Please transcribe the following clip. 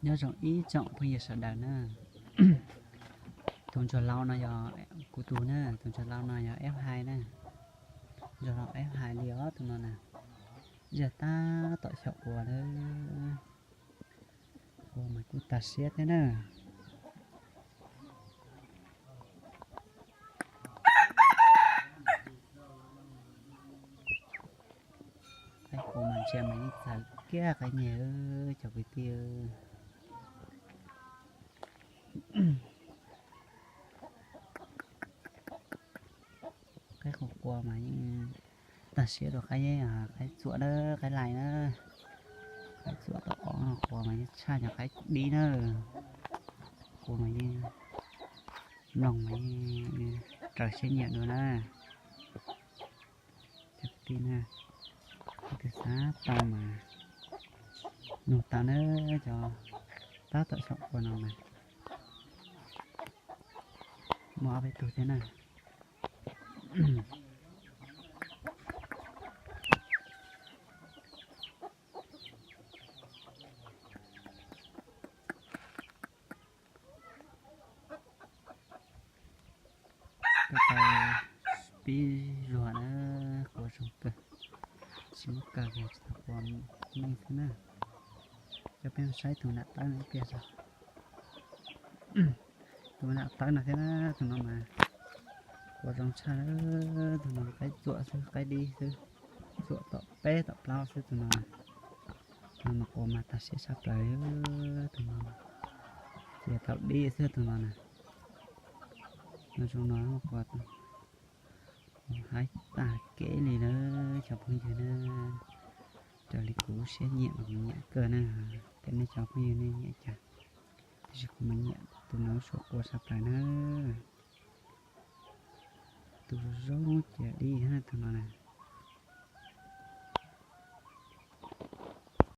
Nyob zoo ib tsoom phooj ywg sawv daws na. Tus ntsuag laus no yog kuv tus na, tus ntsuag laus no yog F hai na. Ntsuag laus F hai li os tus no na. Yog tab tom xyaum quas na. Quas mas kuj tag siab thiab na. Qaib qua mas ntsia mas yeej txawv kiag qaib nyeg cov kwv tij. Qaib qua qua mas yeej tag siab rau qaib, qaib txuam na, qaib lais na. Qaib txuam tom qab qua mas yeej tshaj cov qaib dib na. Qua mas yeej mloog mas yeej raws siab nyiam dua na. Cov kwv tij na, leej twg xav tau mas nug tau na, cov tab tom xyaum qua no mas muaj ob peb tug thiab na. Koj tau pib zuag na, qua zoo kawg, tsis muaj kaw kiag tsis tau qua meej xwb na. Coj peb saib tus nam tawb no ib pliag tso. Tus nam tawb no thiab na, tus no mas qua zoo tshaj, tus no qaib txuam xwb, qaib dib xwb, txuam tom peb tom plaub xwb tus no. Tus no mas qua mas tag siab tshaj plaws, tus no ces tau dib xwb tus no na. Tus no qua haib tag kev li na, cov phooj ywg na. Raws li kuv lub siab nyiam mas kuv nyiam kawg na, ces nej cov phooj ywg nej nyiam cas, tiam sis kuv mas nyiam tus no lub suab qua tshaj plaws na. Tus zoo zoo cia dib thiab tus no na.